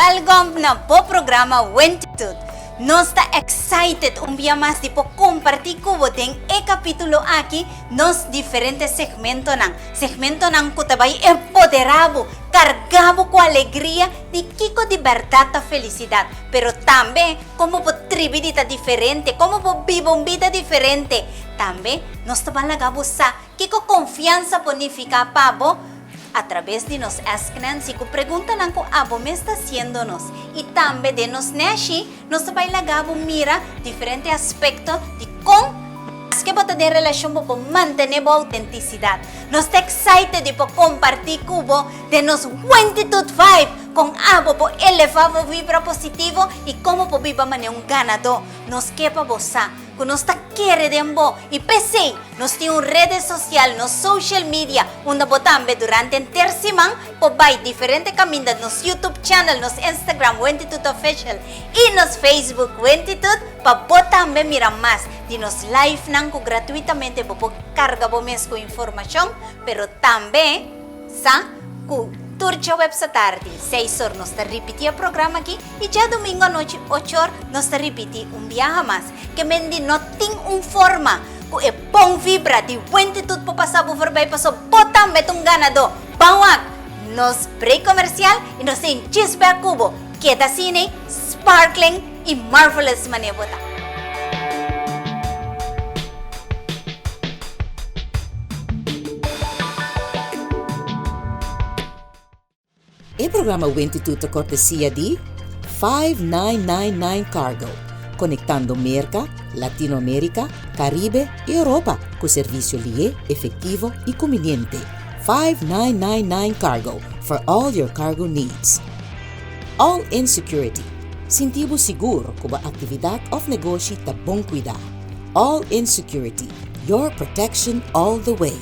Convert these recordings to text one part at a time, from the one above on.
Welkom na bo programa Wentitude. Nos ta excited un bia mas di por comparti cu bo den e capitulo aki nos diferente segmentonan. Segmentonan cu ta bay empodera bo, carga bo cu alegria di kico di berdad ta felicidad, pero tambe como bo tribi di ta diferente, como bo biba un bida diferente. Tambe nos ta ban laga bo sa Kiko konfiansa por nifiká pa bo? Atrabes di nos Ask Nancy ku preguntanan ku abo mes ta hasiendo nos i tambe den nos Neshi nos ta bai laga bo mira diferente aspekto di kon maske bo ta den relashon bo por mantené bo autentisidat. Nos ta excited di por kompartí ku bo den nos Wentitude Vibe kon abo por elevá bo vibra positivo i kon bo por biba manera un ganadó. Nos ke pa bo sa ku nos ta kere den bo i p'esei nos tin un redes sosial, nos social media, unda bo tambe durante henter siman por bai diferente kaminda, nos YouTube channel, nos Instagram Wentitude Official i nos Facebook Wentitude pa bo tambe mira mas di nos livenan ku gratuitamente bo por karga bo mes ku informashon, pero tambe sa ku tur djaweps atardi seis or nos ta ripiti e programa aki i djadumingu anochi ocho or nos ta ripiti un biaha mas. Ke men di no tin un forma ku e bon vibra di wentitud por pasa bo voorbij paso bo tambe ta un ganadó. Ban wak nos break comercial y nos tin djis bek ku bo. Keda asina sparkling y marvelous manera bo ta. E programa Wentitud ta kortesia di 5999 Cargo, konektando Merka, Latinoamérika, Karibe i Europa ku servisio lié, efektivo i kumbiniente. 5999 Cargo, for all your cargo needs. All In Security, sinti bo sigur ku bo aktividat òf negoshi ta bon kuidá. All In Security, your protection all the way.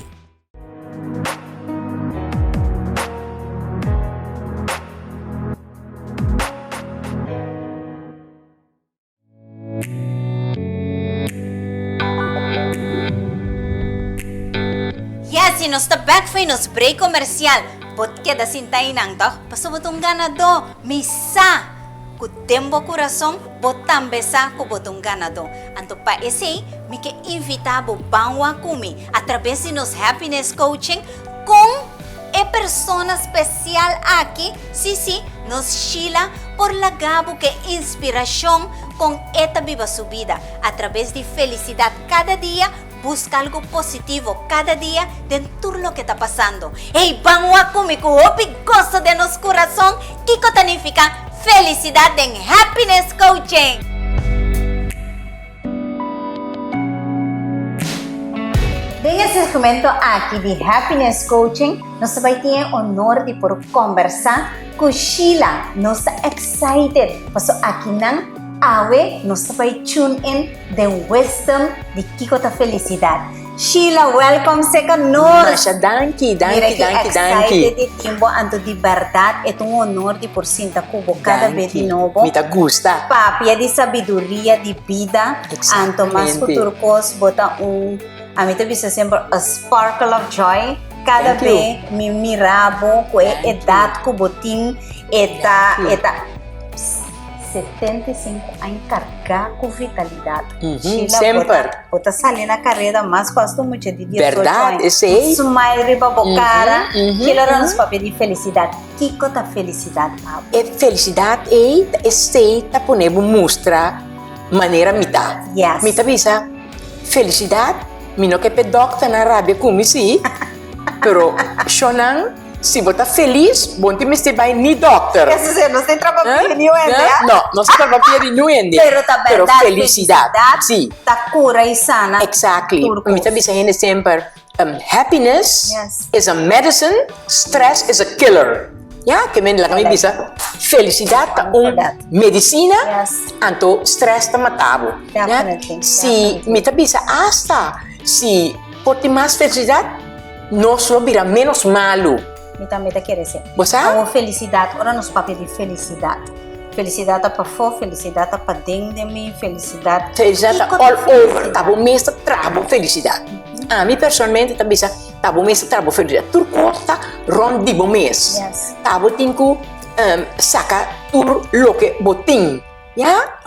Yes, y nos ta back for nos break comercial. Bo keda sinta einan, toch? Pasobra bo ta un ganadó. Mi sa cu den bo curason bo tambe sa cu bo ta un ganadó. Anto pa esey mi ke invita bo ban wak cu mi a traves di nos Happiness Coaching con e persona special aki, si si, nos Sheila por laga bo ke inspiracion con e ta biba su bida a traves di felicidad cada dia, busca algo positivo cada dia den tur loke ta pasando. Hey ban wak cu mi cu hopi goso den nos curason kico ta nifica felicidad den Happiness Coaching! Den e segmento aki di Happiness Coaching nos ta bai tin e honor di por combersa cu Sheila. Nos ta excited paso akinan awe nos ta bai tune in den wisdom di kico ta felicidad. Sheila, welcome seca nos. Masha danki, danki, Mira ki danki, danki. excited di tin bo, anto di berdad e ta un honor di por sinta cu bo cada bes di Danki. nobo. Mi ta gusta. Papia di sabiduria di bida, anto mas cu Exactamente. tur cos bo ta un, ami ta bisa semper, a sparkle of joy. Cada Thank you. be mi mira bo cu e Thank you. edad cu bo tin, e ta, Thank you. e ta 75 aña carga cu vitalidad. Sheila, Semper. Bo ta sali na careda mas cu hasta un mucha di 18 Berdad, aña. esey. Un smile riba bo cara. Kila ora nos Mhm. papia di felicidad. Kico ta felicidad pa bo? E felicidad ey ta esey ta pone bo mustra manera mi ta. Yes. Mi ta bisa, felicidad, mi no ke p'e dokternan rabia cu mi si, pero shownan Si bo ta felis, bo no tin mester bai ni dokter. Eso si, no sin traba pia di niun hende, ah? No, no sin traba pia di niun hende. Pero ta Pero berdad, felicidad, felicidad si. ta cura y sana Exactly. tur Mi ta cos. bisa hende semper, happiness Yes. is a medicine, stress is a killer. Ya, ke men laga mi bisa, felicidad ta un Verdad. medicina, Yes. anto stress ta mata bo. Ya? Definitely, Si, definitely. mi ta bisa hasta si por tin mas felicidad, Nos lo bira menos malu. Mi tambe ta kere esei. Bo sa? Awor felisidat, ora nos papia di felisidat, felisidat ta pafó, felisidat ta paden den mi, felisidat. Felisidat ta Kiko ta all over, felisidat? ta bo mes ta traha bo felisidat. Ami personalmente ta bisa, ta bo mes ta traha bo felisidat. Tur kos ta rònt di bo mes. Yes. Ta bo tin ku. saka tur loke bo tin. Ya?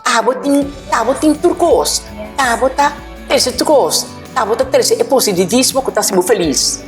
Abo tin, abo tin tur kos. Abo ta trese tur kos. Abo ta trese e positivismo ku ta hasi bo felis.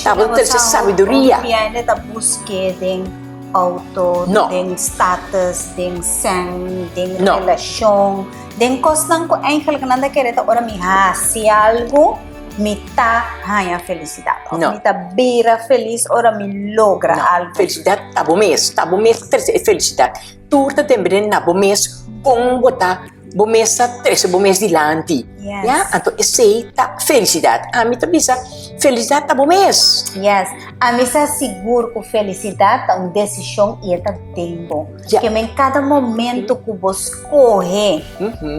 Abo ta trese sabiduria. Hopi hende ta busk'é den auto, No. den status, den sèn, den No. relashon, den kosnan ku eigenlijk nan ta kere ta ora mi hasi algu, mi ta haña felisidat. Òf No. mi ta bira felis ora mi logra No. algu. Felisidat ta bo mes. Ta bo mes ta trese e felisidat. Tur ta depende na bo mes kon bo ta bo mes ta trese bo mes dilanti. Yes. Ya, anto esei ta felisidat. Ami ta bisa felisidat ta bo mes. Yes. Ami sa sigur ku felisidat ta un desishon i e ta den bo. Ya. Ke men kada momento ku bo skohe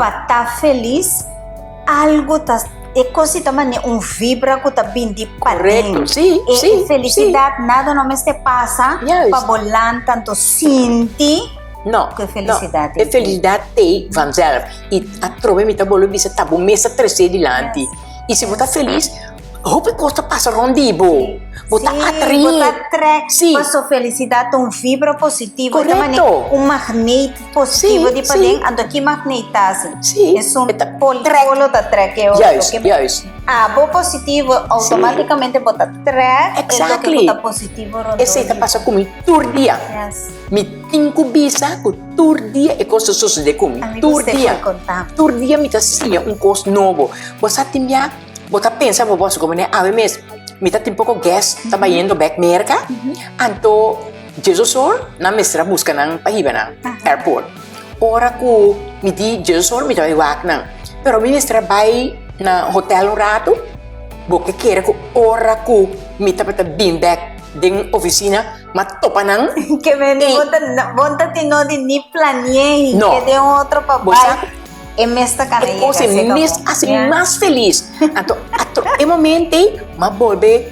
pa ta felis, algu ta e kos ta mane un vibra ku ta bin di paden. Korekto, si, E si, e felisidat nada no mester pasa Juist. pa bo lanta anto sinti No, ku e felisidat no. E felisidat t'ei vanzelf. I atrobe mi ta bolbe bisa ta bo mes ta trese dilanti. I si bo ta felis, hopi kos ta pasa rond di bo. Bo ta atraé. Bo ta trek. Sí. Paso felisidat ta un vibra positivo. E ta mane Korekto. un magneet positivo Sí, di sí. paden. Anto ki magneet ta hasi? Sí. Esun E ta pol, trek. polo ta trek e otro. Juist, Ke juist. Abo positivo, automaticamente bo ta trek e loke Exactly. ku ta positivo rondó Esei ta di. pasa ku mi tur dia. Yes. Mi tin ku bisa ku tur dia e kos ta sosodé ku mi. Ami Tur gusta e dia. por konta. Tur dia mi ta siña un kos nobo. Bo sa tin bia, bo ta pensa bo boso komo awe mes mi ta tin poko guest ta bayendo bek Merka, anto Jesus or nan mester a buska nan pa hiba nan airport. Ora ku mi di Jesus or mi ta bai wak nan, pero mi mester a bai na hotel un ratu, bo ke kere ku ora ku mi tabata bin bek den ofisina m'a topa nan. Ke men I bo ta bo ta tin no di ni planeé No. ke den otro pa Bo bai. sa E mes ta kana E kos yega e serka mes bo. hasi Ya. mas felis. Anto atro e momento ei m'a bolbe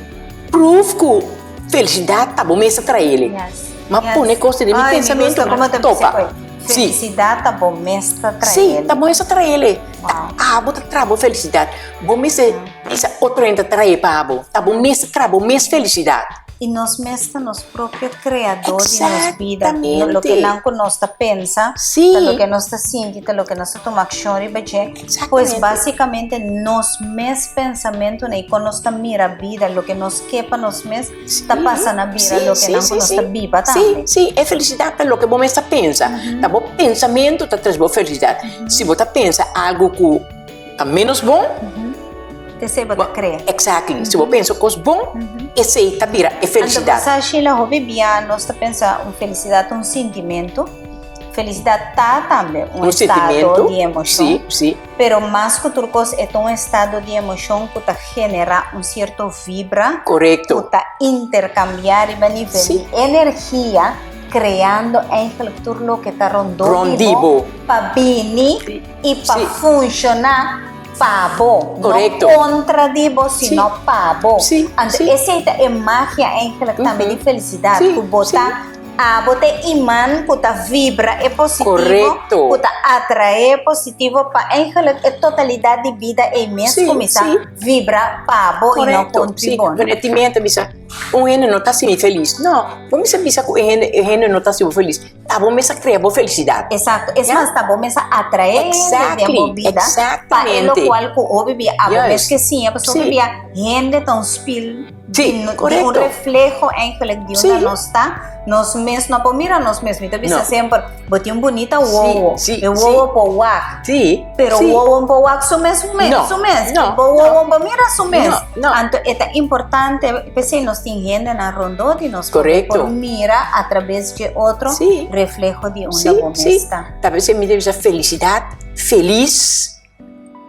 proof ku felisidat ta bo mes ta traele. Yes. M'a Yes. pone kos den mi Ay, mi pensamentu gusta m'a como ta bisa topa. koe. Si. Felisidat ta bo mes ta Si, traele. ta bo mes ta traele. Ta Wow. abo ta traha bo felisidat. Bo mester bisa otro hende ta trae pa bo. Ta bo mes ta traha bo mes felisidat. I nos mes ta nos propio kreadó di nos bida. Exactamente. Loke nan ku nos ta pensa, Sí. ta loke nos ta sinti, ta loke nos ta tuma akshon riba dje. Pues Exactamente. básikamente nos mes pensamentunan i kon nos ta mira bida, loke nos ke pa nos mes, ta pasa na bira Sí, loke sí, nan sí, ku nos sí. ta biba Sí, tambe. sí, e felisidat ta loke bo mes ta pensa. Ta bo pensamentu ta trese bo felisidat. Si bo ta pensa algu ku ta menos bon, Esei bo ta krea. Exactly. Si bo pensa kos bon, esei ta bira e Anto felisidat. bo sa Sheila, hopi bia nos ta pensa un felisidat ta un sintimentu. Felisidat ta tambe un Un estado sintimentu. di emoshon. Sí, sí. Pero mas ku tur kos e ta un estado di emoshon ku ta generá un sierto vibra. Korekto. Ku ta interkambiá riba nivel Sí. di energia, kreando eigenlijk tur loke ta rondó Rond di di bo bo. pa bini i pa Sí. funshoná pa bo, no Korekto. kontra di bo, sino pa bo. Sí, Anto sí. esei ta e magia eigenlijk tambe di felisidat, Sí, ku bo sí. ta abo ta e iman ku ta vibra e positivo, Korekto. ku ta atraé e positivo pa eigenlijk e totalidat di bida ei mes Sí, kuminsá sí. vibra pa bo i no Korekto, kontra sí. bo. Pero e tin mester bisa, un hende no ta hasi mi felis. No, bo mester bisa ku e hende, e hende no ta hasi bo felis. Ta bo mes a crea bo felicidad. Exacto. Es Ya. mas, ta bo mes a atrae hende den bo Exactly, bida. Pa e exactamente. locual cu hopi bia abo mes Juist. ke siña, pasobra Sí. bia hende ta un spiel Sí, di, no- di un correcto. refleho eigenlijk di Sí. unda nos ta. Nos mes no por mira nos mes. Mi ta bisa No. semper, bo tin un bunita wowo. Sí, sí, E wowo por wak. Sí, Pero sí. wowo por wak su mes, su mes, No, su mes. no, Bo wowo por mira su mes. No, no. Anto e ta importante, p'esei nos tin hendenan rondó di nos por Correcto. por mira a traves dje otro Sí. refleho di unda Sí, bo mes sí. ta. Ta p'esei mi ta bisa felicidad, felis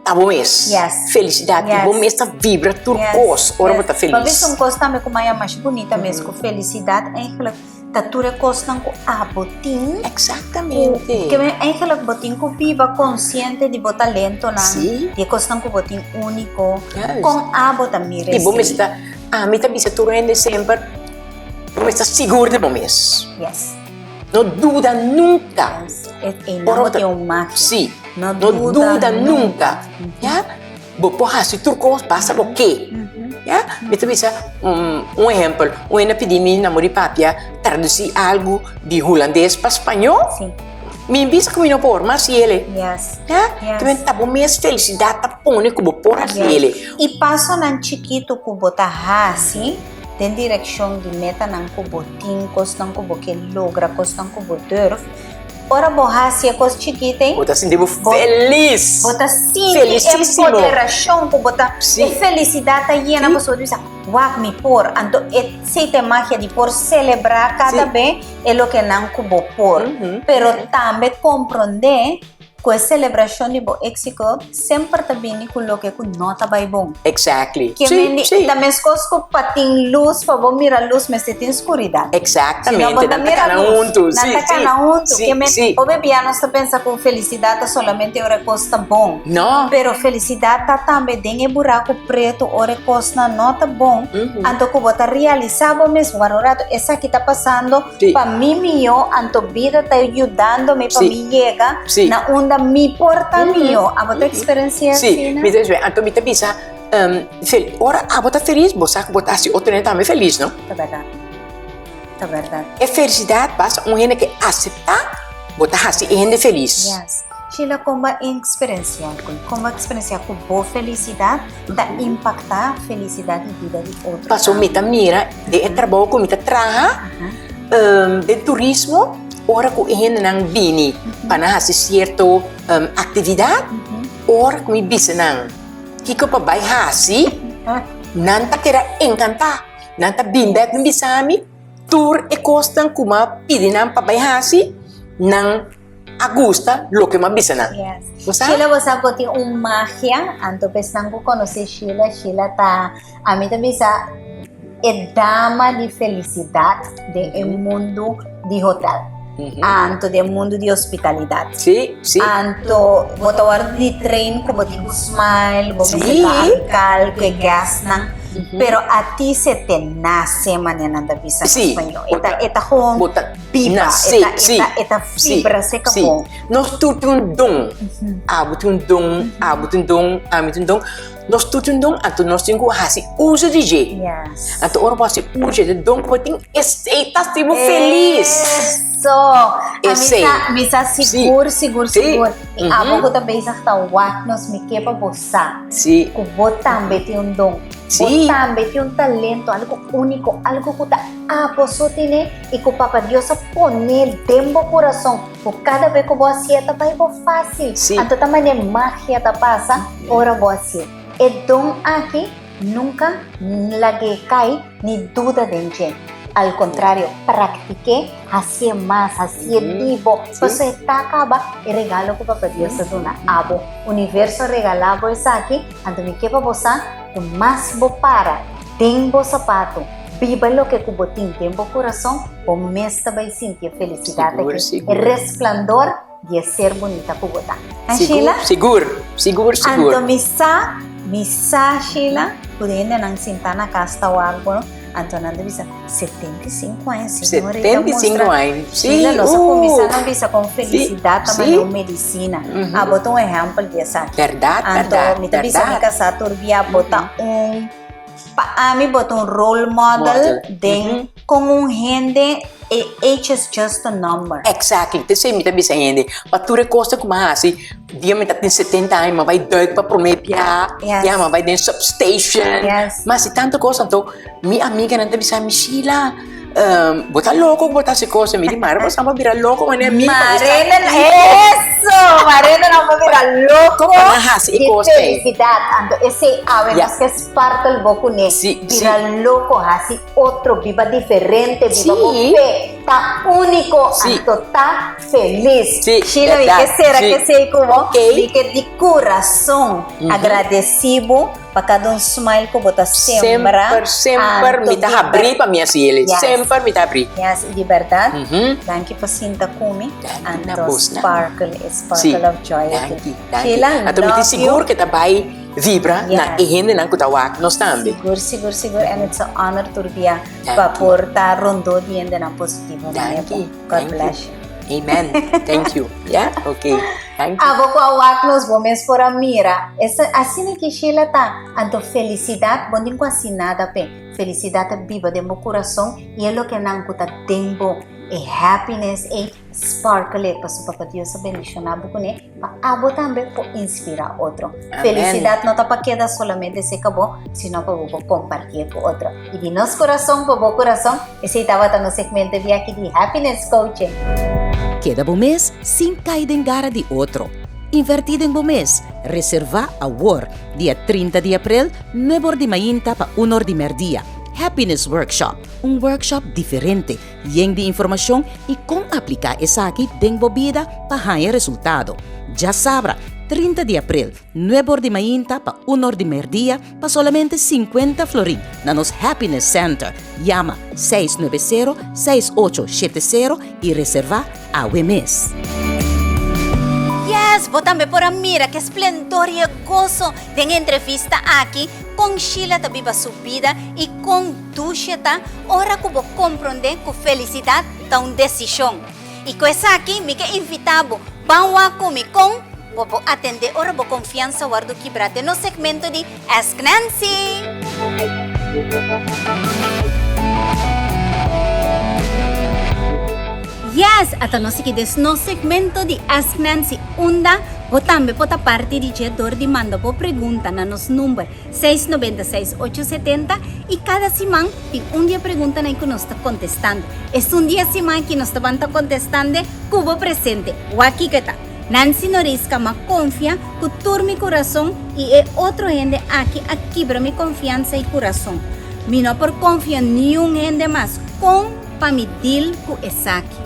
ta bo mes. Yes. Felicidad, Yes. bo mes ta vibra tur Yes, kos ora bo yes. ta felis. Pa bisa un kos tambe ku maya masha bunita mes, ku felicidad eigenlijk ta tur e kosnan ku abo tin. Exactamente. Ke men eigenlijk bo tin ku biba konsiente di bo talentonan, Sí. di e kosnan ku bo tin úniko. Juist. Kon abo ta mira I bo esei? mester ta, ami ta bisa tur hende semper, bo mester ta sigur di bo mes. Yes. No duda nunka. Yes. E, e nan bo tin un magia. Sí. No No duda duda nunka. Ya? Bo por hasi tur kos, basta bo ke. Ya, mi ta bisa un ehempel, un hende a pidi mi na muri papia traduci algu di hulandes pa spañó. Sí. Mi bisa ku mi no por, mas hasi ele. Yes. Ya, Yes. ta ta bo mes felisidat ta pone ku bo por hasi ele. I pasonan chikitu ku bo ta hasi den direkshon di metanan ku bo tin, kosnan ku bo ke logra, kosnan ku bo durf, Ora bo hasi e kos chikit ei. Bo ta sinti bo felis. Bo ta sinti empoderashon ku bo ta, e felisidat ta yena bo so bisa, wak mi por. Anto esei ta e magia di por selebrá kada be e lokenan ku bo por. Pero tambe komprondé ku e selebrashon di bo éksito semper ta bini ku loke ku no ta bai bon. Exactly. Ke Sí, mendi, sí. ta meskos ku pa tin lus, pa bo mira lus mester tin skuridat. Exactamente, Si no, bo ta nan ta mira kana lus. huntu. Nan Sí, ta sí. kana huntu. Sí, Ke men, sí. hopi bia nos ta pensa ku felisidat ta solamente ora e kos ta bon. No. Pero felisidat ta tambe den e buraku pretu ora e kosnan no ta bon. Anto ku bo ta realisá bo mes, wak un ratu esaki ta pasando Sí. pa mi mihó, anto bida ta yudando mi pa Sí. mi yega Sí. na unda mi por ta mihó. Abo ta eksperensiá Sí, asina? mi ta eksperensiá. Anto mi ta bisa, fel, ora abo ta felis, bo sa ku bo ta hasi otro hende tambe felis, no? Ta bèrdat. Ta bèrdat. E felisidat basta un hende ke aseptá, bo ta hasi e hende felis. Yes. Sheila, kon bo a eksperensiá ku, kon bo a eksperensiá ku bo felisidat ta impaktá felisidat i bida di otro Pasobra mi ta mira den e trabou ku mi ta traha, den turismo, ora ku e hendenan bini pa nan hasi sierto aktividat, ora ku mi bisa nan kiko pa bai hasi, nan ta keda enkantá. Nan ta bin bèk bin bisa mi tur e kosnan ku mi a pidi nan pa bai hasi, nan a gusta loke mi a bisa nan. Yes. Bo sa? Sheila bo sa ku tin un magia, anto pa esnan ku konosé Sheila, Sheila ta, ami ta bisa e dama di felisidat den e mundu di hotel. Anto den e mundu di hospitalidat. Sí, sí. Anto bo ta wòrdu di train ku bo tin ku smile, bo mester ta amical ku e guestnan. Pero a ti se te nace, manera nan ta bisa na spañó. E ta, e ta gewoon biba, e ta, e ta, e ta fibra se kabó. Nos tur tin un don. Abo tin un don, abo tin un don, ami tin un don. Nos tur tin un don, anto nos tin ku hasi uso di dje. Anto ora bo hasi uso di e don ku bo tin, esei ta hasi bo felis. Eso! Esei. Mi sa sigur, sigur, sigur. I abo ku ta bezig ta wak nos, mi ke pa bo sa. Sí. Ku bo tambe tin un don. Sí. Bo tambe tin un talento, algo úniko, algo ku ta abo so tene i ku Papa Dios a pone den bo kurason. Ku kada be ku bo hasié ta bai bo fásil. Sí. Anto ta manera magia ta pasa ora bo hasié. E don aki nunka lag'é kai ni duda den dje. Al kontrario, praktik'é, hasié mas, hasié di bo. Pasobra e ta kaba e regalo ku Papa Dios ta duna abo. Universo a regalá bo esaki, anto mi ke pa bo sa ku mas bo para den bo sapatu, biba loke ku bo tin den bo kurason, bo mes ta bai sinti e felisidat aki, e resplandor di e ser bunita ku bo ta. An Sheila? Sigur, sigur, sigur. Anto mi sa, mi sa Sheila, ku den hendenan sintá na kas ta wak bo. Anto nan ta bisa, 75 aña, señor, e ta 75 mustra. aña, sí, Sheila, nos a kuminsá nan bisa kon sí, felisidat ta sí. manera un medisina. Abo ta un ehèmpel di esaki. Bèrdat, Anto, bèrdat, mi ta bisa mi bèrdat. kasá tur bia, bo ta un, pa ami bo ta un role model Model, den kon un hende, e age is just a number. Exactly, ta esei mi ta bisa hende, pa tur e kosnan ku mi a hasi, Dia mi ta tin 70 aña, mi bai duik pa promé bia, Yes. ya mi bai den substation. Yes. Ma si tanto kos, anto mi amiganan ta bisa mi, Sheila, bo ta loko ku bo ta hasi kos. Mi di, Mare, bo sa bo bira loko manera mi. pa bo sa Marena, kiko. eso! Marena nan por bira loko Pa nan hasi e di kos ei. felisidat. Anto esei awe Ya. nos ke sparkle bo kuné. Si, si. Bira loko, hasi otro, biba diferente, biba bo Si. fe. Ta úniko, Si. anto ta Felis. Sí, Sheila, mi berdad, ke sera sí. ke sei ku bo. Ok. Mi ke di kurason agradesi bo pa kada un smile ku bo ta sembra. Semper, semper Anto mi ta di habrí pa mi hasi el'e. Yes. Semper mi ta habrí. Yes, i di berdad, danki pa sinta ku mi. Danki na Anto bosnan. sparkle, e sparkle Sí, of joy aki. danki, danki. Sheila, Anto mi tin love you. sigur ke ta bai vibra na Yes. e hendenan ku ta wak nos tambe. Sigur, sigur, sigur. And it's an honor tur bia Danki. pa por ta rondó di hendenan positivo manera bo. Danki. God Thank bless you. you. Amen. Thank you. Yeah? Okay. Thank you. Abo ku a wak nos bo mes por a mira. Esa asina ki Sheila ta. Anto felisidat bo tin ku hasi nada p'e. Felisidat ta biba den bo kurason i e lokenan ku ta den bo, e happiness ei, sparkle pasobra Papa Dios a bendishoná bo kuné pa abo tambe por inspirá otro. Amen. Felisidat no ta pa keda solamente serka bo, sino pa bo por kompartié ku otro. I di nos kurason pa bo kurason, esei tabata nos segmento di aki di Happiness Coaching. Keda bo mes sin kai den gara di otro. Invertí den bo mes. Reservá awor, dia 30 di aprel, nuebe or di mainta pa un or di mèrdia. Happiness Workshop, un workshop diferente, yen di informashon i kon apliká esaki den bo bida pa haña resultado. Djasabra, 30 di aprel, Nuebe or di mainta pa un or di merdia pa solamente 50 florin na nos Happiness Center. Yama 690 6870 y reserva awe mes. Yes, bo tambe por a mira ke splendor y e goso den e entrevista aki, kon Sheila ta biba su bida y kon dushi e ta ora ku bo kompronde ku felisidad ta un desishon. Y ku esaki mi ke invita bo ban wak ku mi kon bo por atende ora bo konfiansa wòrdu kibrá den nos segmento di Ask Nancy! Yes! Ata nos sigui des nos segmento di Ask Nancy unda bo tambe por ta parti di dje dor di manda bo pregunta na nos number 696 870 y cada siman tin un di e preguntanan cu nos ta contestando. Esun di e siman aki nos ta ban ta contestande cu bo presente. Wak kico e ta. Nancy Norisca m'a confia cu tur mi curason y e otro hende aki a kibra mi confiansa y curason. Mi no por confia niun hende mas. Con pa mi deal cu esaki?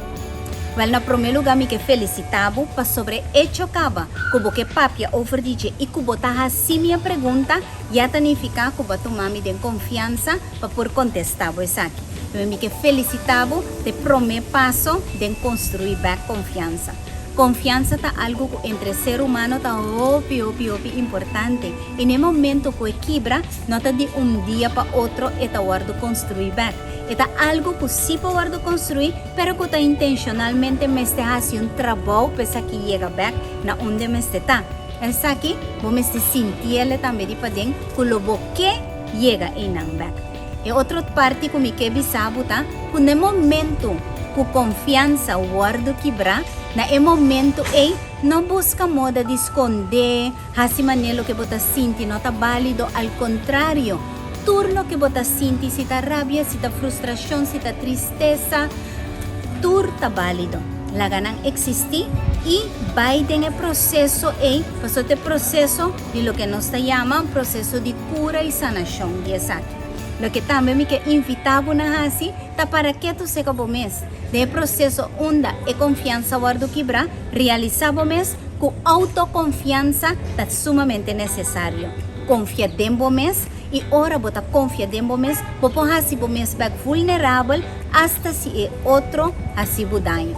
Wel na prome luga mi ke felicita bo pasobra e hecho caba cu bo ke papia over di dje y cu bo ta haci mi e pregunta ya ta nifica cu bo a tuma mi den confiansa pa por contesta bo esaki. Debe mi ke felicita bo ta e prome paso den construi bek confiansa. Confiansa ta algo cu entre ser humano ta hopi hopi hopi importante y na e momento cu e kibra no ta di un dia pa otro e ta wordo construi bek. E ta algo cu si por wordo construi pero cu ta intencionalmente mester haci un trabou pa esaki yega bek na unda mester ta. Esaki bo mester sintiele tambe di paden cu lo bo ke yega einan bek. E otro parti cu mi ke bisa bo ta cu na e momento cu confiansa wordo kibra, na e momento ei no busca moda di sconde, haci mane loke bo ta sinti no ta balido, al contrario, Tur loke bo ta sinti, si ta rabia, si ta frustrashon, si ta tristesa, tur ta bálido. Laga nan eksistí i bai den e proseso ei, pasobra ta e proseso di loke nos ta yama un proseso di kura i sanashon di esaki. Loke tambe mi ke invitá bo na hasi ta para ketu seka bo mes den e proseso unda e konfiansa wòrdu kibrá, realisá bo mes ku outokonfiansa ta sumamente nesesario. Konfia den bo mes i ora bo ta konfia den bo mes, bo por hasi bo mes bek vulnerabel asta si e otro hasi bo daño.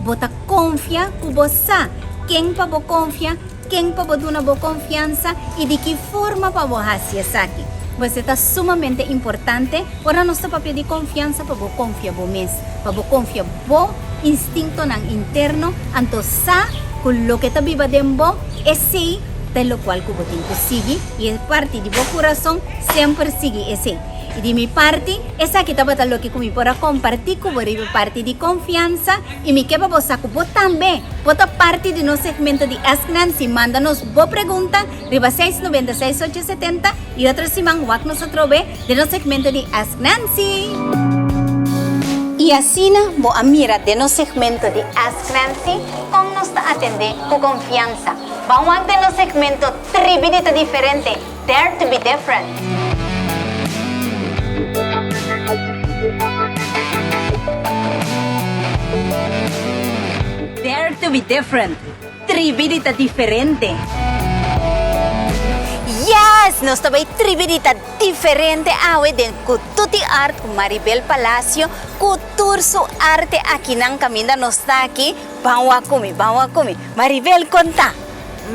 Bo ta konfia ku bo sa ken pa bo konfia, ken pa bo duna bo konfiansa i di ki forma pa bo hasi esaki. Pues e ta sumamente importante ora nos ta papia di konfiansa pa bo konfia bo mes, pa bo konfia bo instintonan interno, anto sa ku loke ta biba den bo, esei ta e lokual ku bo tin ku sigui i e parti di bo kurason semper sigui esei. I di mi parti, esaki tabata loke ku mi por a kompartí ku bo riba e parti di konfiansa i mi ke pa bo sa ku bo tambe bo ta parti di nos segmento di Ask Nancy. Manda nos bo pregunta riba 696 870 i otro siman wak nos atrobe den nos segmento di Ask Nancy. I asina bo a mira den nos segmento di Ask Nancy kon nos ta atendé ku konfiansa. Ban wak den nos segmento Tribi di ta diferente, Dare to be different. Dare to be different, Tribi di ta diferente. Yes! Nos ta bai tribi di ta diferente awe den ku Tuti Art ku Maribel Palacio ku tur su arte akinan kaminda nos ta aki. Ban wak ku mi, ban wak ku mi. Maribel konta!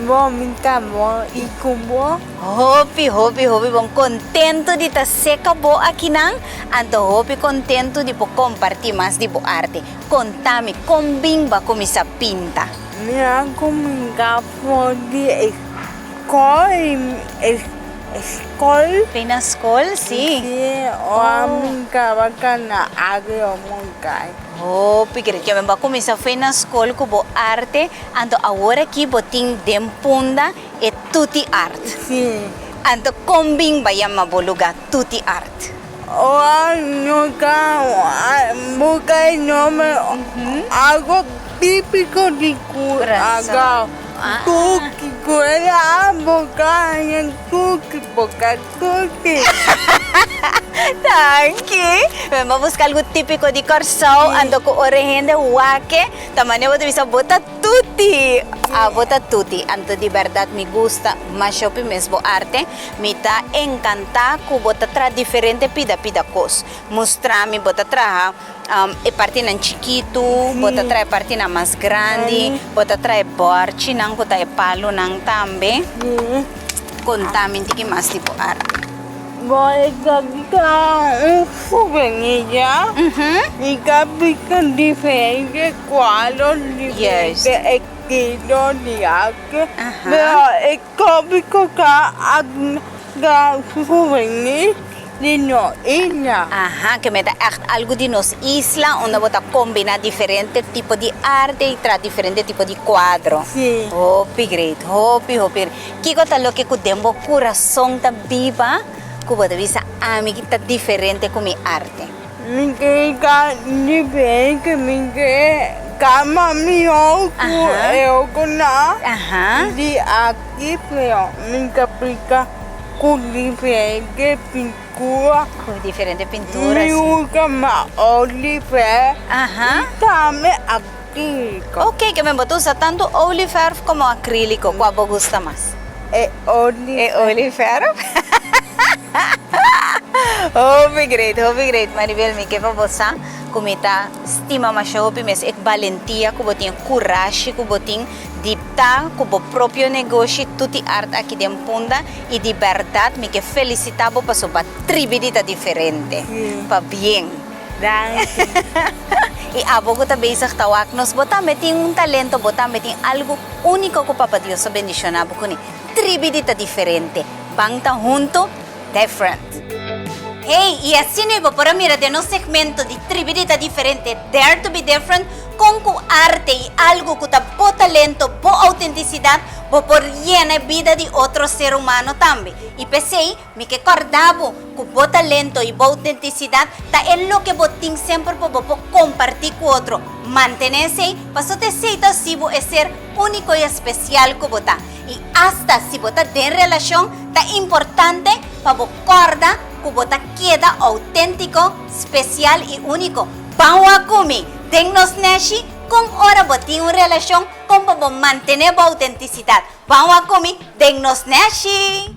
Bon, mi ta bon i ku bo? Hopi, hopi, hopi bon. Kontentu di ta seka bo akinan, anto hopi kontentu di por kompartí mas di bo arte. Konta mi, kon bin bo a kuminsá pinta? Mi a kuminsá for di e skol i e skol. Bin na skol, si. Si, ora mi kaba kana arte o montai. Hopi great. Ke men bo a kuminsá for na skol ku bo arte, anto awor aki bo tin den Punda e Tuti Art. Si. Anto kon bin ba yama bo lugá Tuti Art? Ora no ta buska e nomber algo típico di Curaçao. Tuki ku el a buska haña tuki boka tuki. Danki. Mi a buska algo típico di Kòrsou anto ku ora e hende wak e ta manera bo ta bisa bo ta tuti. Abo ta tuti. Anto di bèrdat mi gusta masha hopi mes bo arte. Mi ta encanta cu bo ta traha diferente pida pida cos. Mustra mi bo ta traha e partinan chikitu, bo ta traha e partinan mas grandi, bo ta traha e borchinan cu ta e palonan tambe. Conta mi tiki mas di bo arte. Bo ta traha un souvenir ya y ta bista diferente cuadro, diferente estilo di arte, pero e Tópiko ta ta souvenir di nos isla. Aha, ke me ta ègt algu di nos isla unda bo ta kombiná diferente tipo di arte i traha diferente tipo di kuadro. Sí. Hopi great, hopi hopi great. Kiko ta loke ku den bo kurason ta biba ku bo ta bisa ami ta diferente ku mi arte? Mi ke ta diferente, mi ke kama mihó ku e otronan di aki, pero mi ta aplika ku diferente pintura. Ku diferente pintura, si. Mi usa mas olieverf i tambe akríliko. Oke, ke men bo ta usa tantu olieverf komo akríliko, kua bo gusta mas? E olieverf. E olieverf. Hopi great, hopi great Maribel, mi ke pa bo sa ku mi ta stima masha hopi mes e balentia ku bo tin, e kurashi ku bo tin di ta ku bo propio negoshi Tuti Art aki den Punda i di bèrdat mi ke felisitá bo pasobra bo a tribi di ta diferente, pabien. Danki. I abo ku ta bezig ta wak nos, bo tambe tin un talento, bo tambe tin algu úniko ku Papa Dios a bendishoná bo kuné. Tribi di ta diferente. Ban ta hunto, different. Hey, y asina bo por a mira den nos segmento di Tribi di ta diferente, Dare to be different, con cu arte y algo cu ta bo talento, bo autenticidad, bo por yena e bida di otro ser humano tambe. Y p'esey, mi ke corda bo cu bo talento y bo autenticidad ta e loke bo tin semper pa bo por comparti cu otro. Mantene esey, pasobra esey ta haci bo e ser unico y especial cu bo ta. I asta si bo ta den relashon, ta importante pa bo kòrda ku bo ta keda outéntiko, spesial i úniko. Ban wak ku mi den nos nèshi kon ora bo tin un relashon kon pa bo mantené bo outentisidat. Ban wak ku mi den nos nèshi!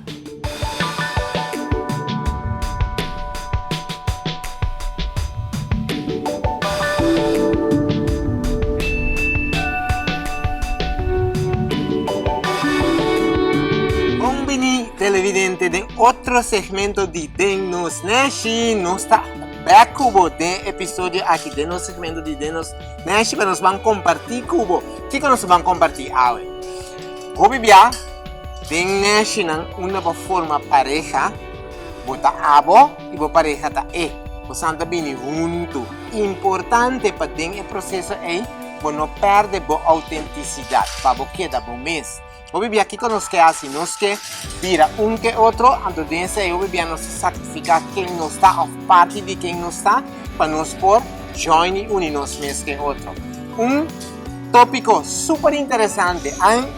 Bon bini televidente den otro segmento di Den Nos Neshi. Nos ta back ku bo den episodio aki den nos segmento di Den Nos Neshi pa nos ban kompartí ku bo. Kiko nos ban kompartí awe? Hopi bia den neshinan unda bo forma pareha, bo ta abo i bo pareha ta e. Bosan ta bini huntu. Importante pa den e proseso ei bo no pèrdè bo autentisidat, pa bo keda bo mes. Hopi bia kiko nos ke hasi? Nos ke bira un ke otro, anto den esei hopi bia nos ta sakrifiká ken nos ta òf parti di ken nos ta pa nos por join i uni nos mes ke otro. Un tópiko super interesante. An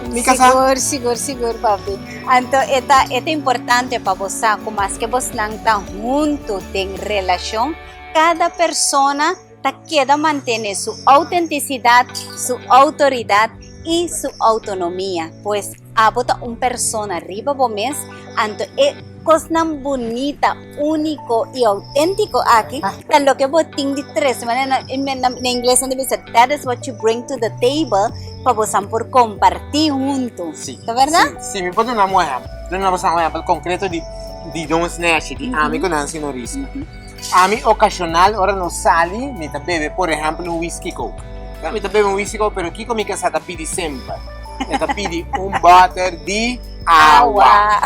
mi kasá? Sigur, sigur, sigur papi. Anto e ta e ta importante pa bo sa ku maske bosnan ta huntu den relashon, kada persona ta keda mantene su autentisidat, su outoridat i su outonomia. Pues abo ta un persona riba bo mes, anto e kosnan bunita, úniko i outéntiko aki ta loke bo tin di trese. Manera na na ingles nan ta bisa that is what you bring to the table pa bosan por kompartí huntu. Sí. Ta bèrdat? Sí, sí, mi por duna un ehèmpel. Duna bosan un ehèmpel konkreto di di nos neshi, di ami ku Nancy Norisma. Ami okashonal ora nos sali mi ta bebe por ehèmpel un whisky coke. Mi ta bebe un whisky coke, pero kiko mi kasá ta pidi semper? E ta pidi un bòter di awa.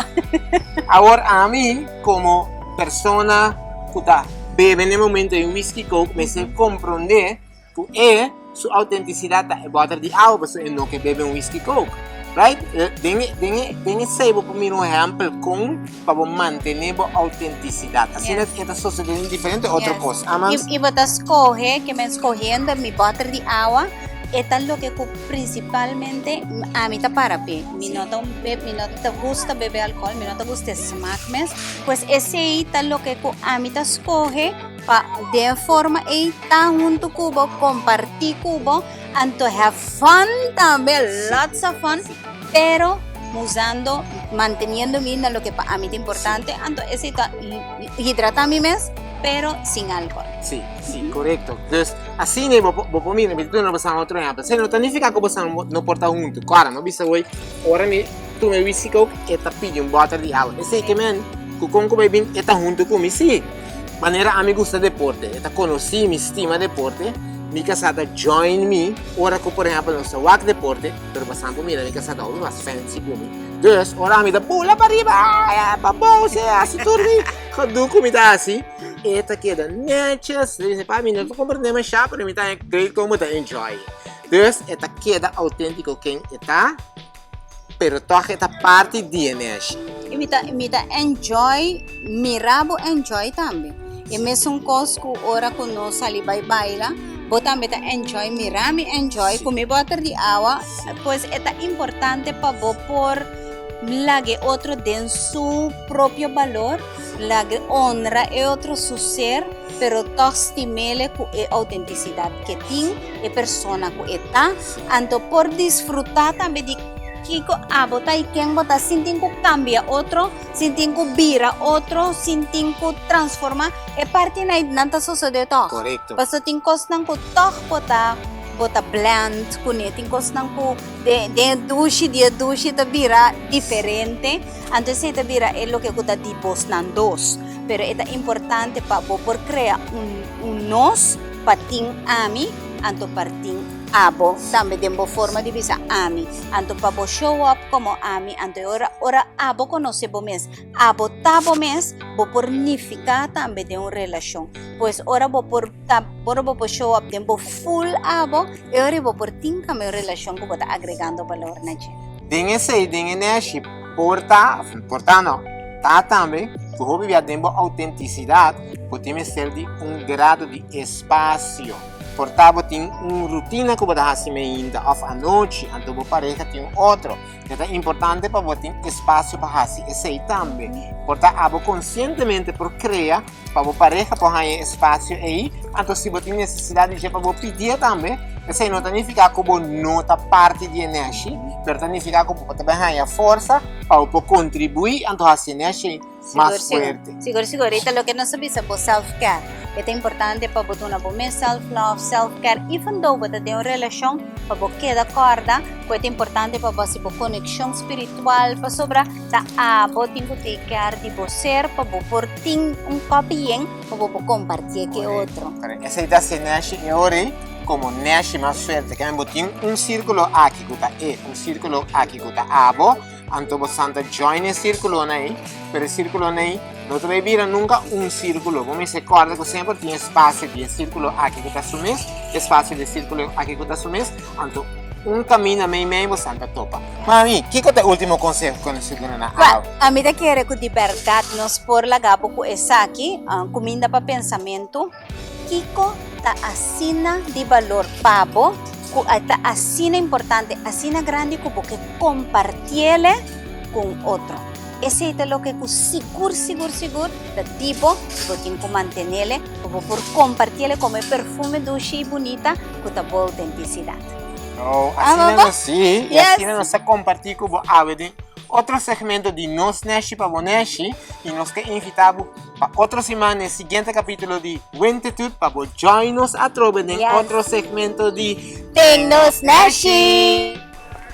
Awor ami komo persona ku ta bebe na e momento ei un whisky coke mester komprondé ku e su autentisidat ta e bòter di awa pasobra e no ke bebe un whisky coke. Right? Den e den e den esei bo por mira un ehèmpel kon pa bo mantené bo autentisidat. Asina e ta sosodé den diferente otro kos. Amas. I bo ta skohe, ke men skohiendo mi bòter di awa, e ta loke ku prinsipalmente ami ta para p'e. Mi no ta un mi no ta gusta bebe alkohòl, mi no ta gusta e smak mes. Pues esei ta loke ku ami ta skohe pa den e forma ei ta huntu ku bo, kompartí ku bo, anto have fun tambe, lots of fun, pero usando, manteniendo mi na loke pa ami ta importante, anto esei ta hidrata mi mes, pero sin alcohol. Sí, sí, korekto. Dus, asina bo bo por mira, mi ta duna boso otro ehèmpel. Esei no ta nifiká ku boso no por ta huntu. Kòrda, mi a bisa hoy, ora mi tuma e whisky coke, e ta pidi un bòter di awa. Esei ke men ku kon ku bai bin, e ta huntu ku mi, sí. Manera ami gusta deporte, e ta konosí mi stima deporte, mi kasá ta join mi ora ku por ehèmpel nos ta wak deporte, pero pasan por mira mi kasá ta hopi mas fancy ku mi. Dus ora ami ta bula pariba, pa bou sea hasi tur mi gedoe ku mi ta hasi, e ta keda netjes. E dice, pa mi no ta komprendé mashá, pero mi ta haña great kon bo ta enjoy. Dus e ta keda outéntiko ken e ta. Pero tòg e ta parti di e nèshi. I mi ta mi ta enjoy mira bo enjoy tambe. E mesun kos ku ora ku nos sali bai baila, bo tambe ta enjoy mira mi enjoy ku mi bòter di awa. Pues e ta importante pa bo por laga e otro den su propio balor, laga honra e otro su ser, pero tòg stim'el ku e outentisidat ke tin. E persona ku e ta, anto por disfrutá tambe di kiko abo ta i ken bo ta sin tin ku kambia otro, sin tin ku bira otro, sin tin ku transformá. E parti nan nan ta sosodé tòg. Korekto. Pasobra tin kosnan ku tòg bo ta bo ta blend kuné, tin kosnan ku den den e dushi di e dushi ta bira diferente, anto esei ta bira e loke ku ta di bosnan dos. Pero e ta importante pa bo por krea un un nos. Pa tin ami, anto par tin abo tambe den bo forma di bisa ami. Anto pa bo show up komo ami, anto e ora ora abo konosé bo mes, abo ta bo mes, bo por nifiká tambe den un relashon. Pues ora bo por ta ora bo por show up den bo full abo, e ora ei bo por tin tambe un relashon ku bo ta agregando balor na dje. Den esei, den e nèshi, por ta, por ta no, ta tambe ku hopi bia den bo autentisidat, Bo tin mester di un grado di espasio. Por ta bo tin un rutina ku bo ta hasi meinta òf anochi, anto bo pareha tin un otro. E ta importante pa bo tin espasio pa hasi esei tambe. Por ta abo konsientemente por krea pa bo pareha por haña e espasio ei, anto si bo tin nesesidat di dje pa bo pidié tambe, esei no ta nifiká ku bo no ta parti di e nèshi, pero ta nifiká ku bo ta bai haña forsa pa bo por kontribuí anto hasi e nèshi ei. mas fuerte. Sigur, sigur. Rita, loke nos a bisa bo self care. E ta importante pa bo duna bo mes self love, self care, even though bo ta den un relashon, pa bo keda kòrda ku e ta importante pa bo hasi bo konekshon spiritual, pasobra ta abo tin ku take care di bo ser pa bo por tin un kòpi yen pa bo por kompartié ku e otro. Korekto. Esei ta hasi nèshi e ora ei komo nèshi mas fuerte. Kende bo tin un sírkulo aki ku ta e, un sírkulo aki ku ta abo. Anto bo santa join e sírkulonan ei, pero e sírkulonan ei no ta bai bira nunka un sírkulo. Bo mester kòrda ku semper tin espasio di e sírkulo aki ku ta su mes, espasio di e sírkulo aki ku ta su mes, anto un kaminda meimei bo santa topa. Mami, kiko ta e último konseho ku nos ta duna na awe? Ami ta kere ku di bèrdat nos por laga bo ku esaki, kuminda pa pensamentu. Kiko ta asina di balor pa bo ku a ta asina importante, asina grandi ku bo ke kompartiele ku un otro? Esei ta loke ku sigur sigur sigur ta di bo i bo tin ku mantenele pa bo por kompartiele komo e perfume dushi i bunita ku ta bo autentisidat. Oh, asina nos si, i asina nos ta kompartí ku bo awe den otro segmento di Nos Neshi pa Bo Neshi i nos ke invitá bo Pa otro siman e siguiente capítulo di Wentitude pa bo join nos atrobe den yes. otro segmento di Den Nos Nashi.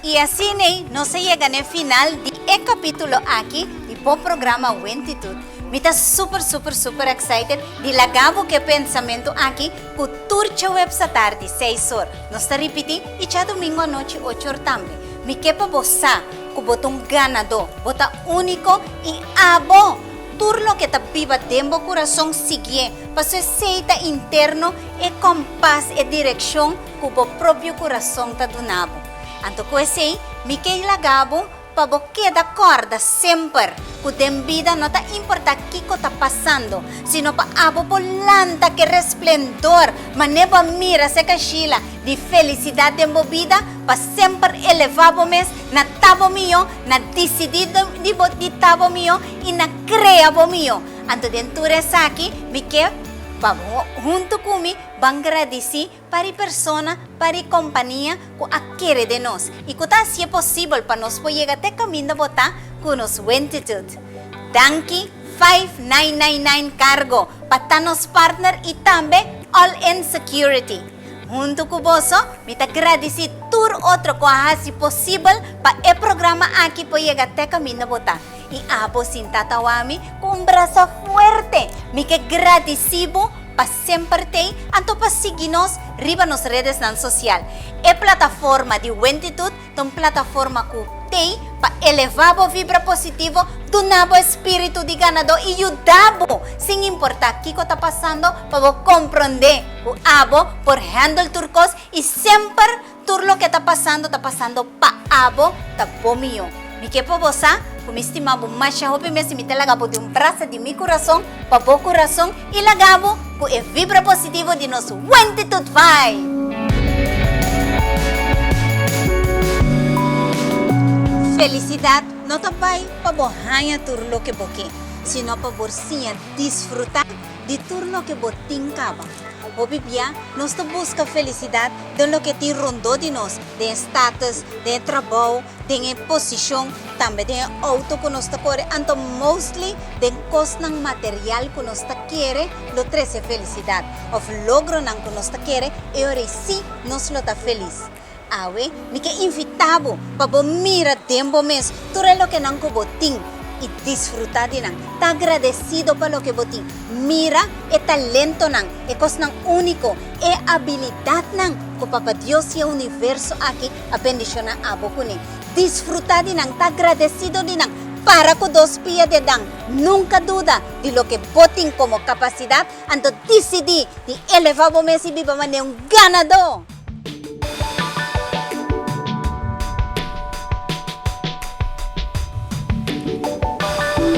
Y asina nos a yega na e final di e capítulo aki di bo programa Wentitude. Mi ta super super super excited di laga bo ku e pensamentu aki ku tur djaweps atardi seis or nos ta ripití i djadumingu anochi ocho or tambe. Mi ke pa bo sa ku bo ta un ganadó, bo ta úniko i abo! Tur loke ta biba den bo kurason siguié, paso esei ta interno e kompas, e direkshon ku bo propio kurason ta duna bo. Anto ku esei mi ke laga bo Pa bo keda kòrda semper ku den bida no ta importá kiko ta pasando, sino pa abo por lanta ke resplendor manera bo a mira serka Sheila di felisidat den bo bida, pa semper elevá bo mes na ta bo mihó, na disidí di bo di ta bo mihó i na krea bo mihó. Anto den tur esaki mi ke pa bo huntu ku mi ban gradisí Pari persona, pari kompania ku a kere den nos i ku ta hasié posibel pa nos por yega te kaminda bo ta ku nos Wentitude. Danki 5999 Cargo pa ta nos partner i tambe All In Security. Huntu ku boso mi ta gradisí tur otro ku a hasi posibel pa e programa aki por yega te kaminda bo ta. I abo sinta ta wami ku un brasa fuerte. Mi ke gradisí bo Pa semper t'ei, anto pa sigui nos riba nos redesnan sosial. E plataforma di Wentitud ta un plataforma ku t'ei pa elevá bo vibra positivo, duna bo e spiritu di ganadó i yuda bo, sin importá kiko ta pasando, pa bo komprondé ku abo por handle tur kos i semper Tur loke ta pasando ta pasando pa abo ta bo mihó. Mi ke pa bo sa ku mi stima bo masha hopi mes i mi ta laga bo di un brasa di mi kurason pa bo kurason i laga bo ku e vibra positivo di nos Wentitude Vibe! Felisidat no ta bai pa bo haña tur loke bo ke, sino pa bo siña disfrutá di tur loke bo tin kaba. Hopi bia nos ta buska felisidat den loke tin rondó di nos, den e status, den e trabou, den e posishon, tambe den e outo ku nos ta kore, anto mostly den kosnan material ku nos ta kere lo trese felisidat òf logronan ku nos ta kere, e ora ei sí nos lo ta felis. Awe mi ke invitá bo pa bo mira den bo mes tur e lokenan ku bo tin i disfrutá di nan. Ta agradesido pa loke bo tin. Mira e talentonan, e kosnan úniko, e abilidatnan ku Papa Dios i e universo aki a bendishoná abo kuné. Disfrutá di nan, ta agradesido di nan. Para ku dos pia di Adán. Nunka duda di loke bo tin komo kapasidat, anto disidí di elevá bo mes i biba manera un ganadó!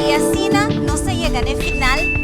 I asina nos ta yega n'e final.